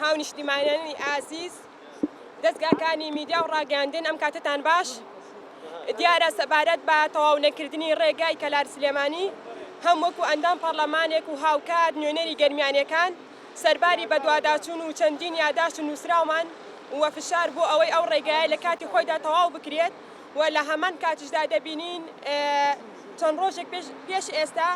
هاونیشتیمانیانی ئازیز، دەزگاکانی میدیا و ڕاگەیاندن ئەم کاتەتان باش. دیارە سەبارەت بە تەواو نەکردنی ڕێگای کەلار سلێمانی هەم وەکو ئەندام پەڕلەمانێک و هاوکات نوێنەری گەرمیانیەکان سەرباری بەدواداچوون و چەندین یاداشت و نووسراومان و فشار بۆ ئەوەی ئەو ڕێگایە لە کاتی خۆیدا تەواو بکرێت و لە هەمان کاتیشدا دەبینین چەند ڕۆژێک پێش ئێستا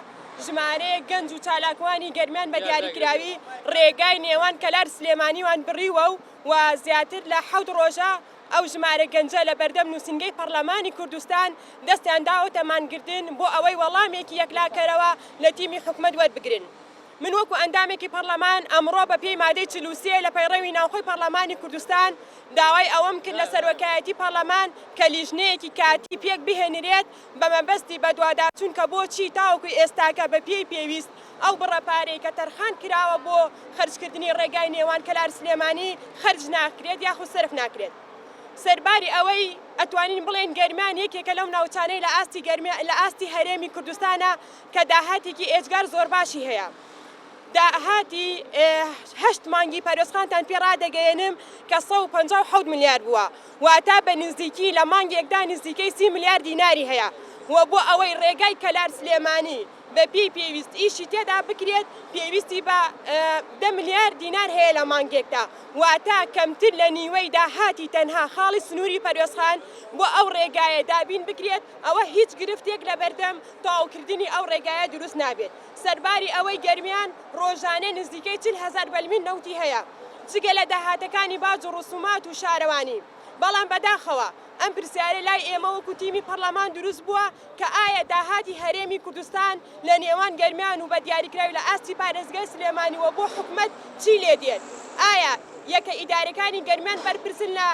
ژمارەیەک گەنج و چالاکوانی گەرمیان بە دیاریکراوی ڕێگای نێوان کەلار سلێمانیوان بڕیوە و و زیاتر لە حەوت ڕۆژە ئەو ژمارە گەنجە لە بەردەم نووسینگەی پەڕلەمانی کوردستان دەستیان داوەتە مانگرتن بۆ ئەوەی وەڵامێکی یەکلاکەرەوە لە تیمی حکومەت وەربگرن. من وەکو ئەندامێکی پەڕلەمان ئەمڕۆ بە پێی مادەی 43 لە پەیڕەوی ناوخۆی پەڕلەمانی کوردستان داوای ئەوەم کرد لە سەرۆکایەتی پەڕلەمان کە لیژنەیەکی کاتی پێک بهێنرێت بە مەبەستی بەدواداچوون کە بۆچی تاوەکو ئێستاکە بە پێی پێویست ئەو بڕە پارەی کە تەرخان کراوە بۆ خەرجکردنی ڕێگای نێوان کەلار سلێمانی خەرج ناکرێت یاخود سەرف ناکرێت. سەرباری ئەوەی ئەتوانین بڵێین گەرمیان یەکێکە لەو ناوچانەی لە ئاستی گەرمیان لە ئاستی هەرێمی کوردستانە کە داهاتێکی ئێجگار زۆرباشی هەیە. داهاتی هەشت مانگی پەروێزخانتان پێ ڕادەگەیەنم کە 157 ملیار بووە، واتە بە نزیکی لە مانگێکدا نزیکەی 30 ملیار دیناری هەیە و بۆ ئەوەی ڕێگای کەلار سلێمانی بە پێی پێویست ئیشی تێدا بکرێت پێویستی بە دە ملیار دینار هەیە لە مانگێکدا، واتە کەمتر لە نیوەی داهاتی تەنها خاڵی سنووری پەروێزخان بۆ ئەو ڕێگایە دابین بکرێت، ئەوە هیچ گرفتێک لەبەردەم تەواوکردنی ئەو ڕێگایە دروست نابێت. سەرباری ئەوەی گەرمیان ڕۆژانە نزیکەی 40 هەزار بەرمیل نەوتی هەیە جگە لە داهاتەکانی باج و ڕسومات و شارەوانی، بەڵام بەداخەوە ئەم پرسیارە لای ئێمە وەکو تیمی پەڕلەمان دروست بووە کە ئایا داهاتی هەرێمی کوردستان لە نێوان گەرمیان و بە دیاریکراوی لە ئاستی پارێزگای سلێمانی و بۆ حکومەت چی لێ دێت؟ ئایا یەکە ئیدارەکانی گەرمیان بەرپرسن لە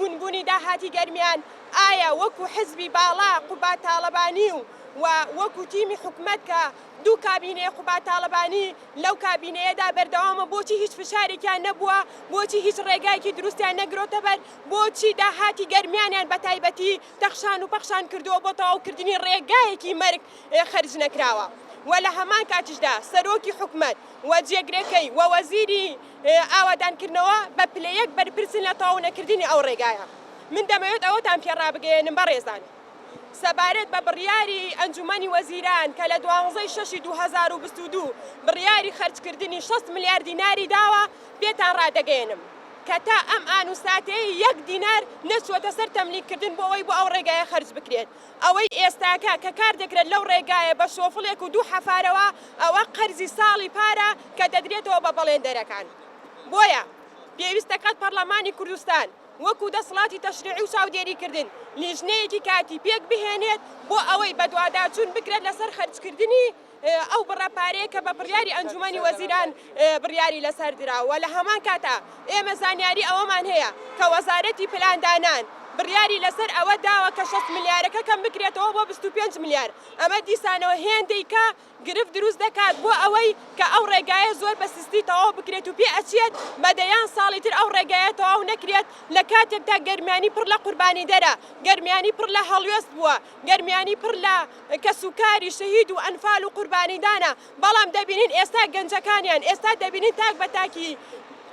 ونبوونی داهاتی گەرمیان؟ ئایا وەکو حزبی باڵا قوباد تاڵەبانی و و وەکو تیمی حکومەت کە دوو کابینەیە قوباد تاڵەبانی لەو کابینەیەدا بەردەوامە بۆچی هیچ فشارێکیان نەبووە؟ بۆچی هیچ ڕێگایەکی دروستیان نەگرۆتەبەر؟ بۆچی داهاتی گەرمیانیان بەتایبەتی تەخشان و پەخشان کردووە بۆ تەواوکردنی ڕێگایەکی مەرگ خەرج نەکراوە و لە هەمان کاتیشدا سەرۆکی حکومەت و جێگرەکەی و وەزیری ئاوادانکردنەوە بە پلە یەک بەرپرسن لە تەواو نەکردنی ئەو ڕێگایە. من دەمەوێت ئەوەتان پێ ڕابگەیەنم بەڕێزان سەبارەت بە بڕیاری ئەنجومەنی وەزیران کە لە دوانزەی شەشی 2022 بڕیاری خەرجکردنی 60 ملیار دیناری داوە پێتان ڕادەگەیەنم کە تا ئەم ئان و ساتەی یەک دینار نەچووەتە سەر تەملیک کردن بۆ ئەوەی بۆ ئەو ڕێگایە خەرج بکرێت. ئەوەی ئێستاکە کە کار دەکرێت لەو ڕێگایە بە شۆفڵێک و دوو حەفارەوە ئەوە قەرزی ساڵی پارە کە دەدرێتەوە بە بەڵێندەرەکان. بۆیە پێویست دەکات پەڕلەمانی کوردستان وەکو دەسڵاتی تەشریعی و چاودێریکردن لیژنەیەکی کاتی پێک بهێنێت بۆ ئەوەی بەدواداچوون بکرێت لەسەر خەرجکردنی ئەو بڕە پارەیە کە بە بڕیاری ئەنجومەنی وەزیران بڕیاری لەسەر درا و لە هەمان کاتا ئێمە زانیاری ئەوەمان هەیە کە وەزارەتی پلاندانان بڕیاری لەسەر ئەوە داوە کە 60 ملیارەکە کەم بکرێتەوە بۆ 25 ملیار ئەمە دیسانەوە هێندەی کە گرفت دروست دەکات بۆ ئەوەی کە ئەو ڕێگایە زۆر بە سستی تەواو بکرێت و پێ ئەچێت بە دەیان ساڵی تر ئەو ڕێگایە تەواو نەکرێت لە کاتێکدا گەرمیانی پڕ لە قوربانیدەرە گەرمیانی پڕ لە هەڵوێست بووە گەرمیانی پڕ لە کەسوکاری شەهید و ئەنفال و قوربانیدانە، بەڵام دەبینین ئێستا گەنجەکانیان، ئێستا دەبینین تاک بە تاکی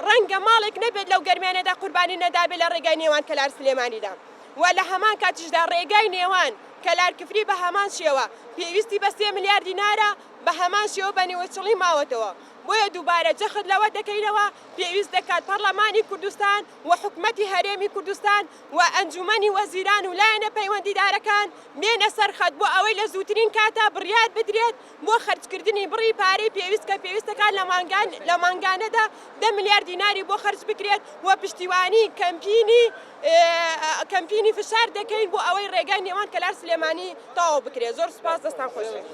ڕەنگە ماڵێک نەبێت لەو گەرمیانەدا قوربانی نەدابێت لە ڕێگای نێوان کەلار سلێمانیدا و لە هەمان کاتیشدا ڕێگای نێوان کەلار کفری بە هەمان شێوە پێویستی بە سێ ملیار دینارە بە هەمان شێوە بە نیوەچڵی ماوەتەوە. بۆیە دووبارە جەخت لەوە دەکەینەوە پێویست دەکات پەڕلەمانی کوردستان و حکومەتی هەرێمی کوردستان و ئەنجومەنی وەزیران و لایەنە پەیوەندیدارەکان بێنە سەر خەت بۆ ئەوەی لە زووترین کاتا بڕیار بدرێت بۆ خەرجکردنی بڕی پارەی پێویست کە پێویستەکان لە مانگانەدا دە ملیار دیناری بۆ خەرج بکرێت و پشتیوانی کەمپینی کەمپینی فشار دەکەین بۆ ئەوەی ڕێگای نێوان کەلار سلێمانی تەواو بکرێت. زۆر سوپاس دەستان خۆش بێت.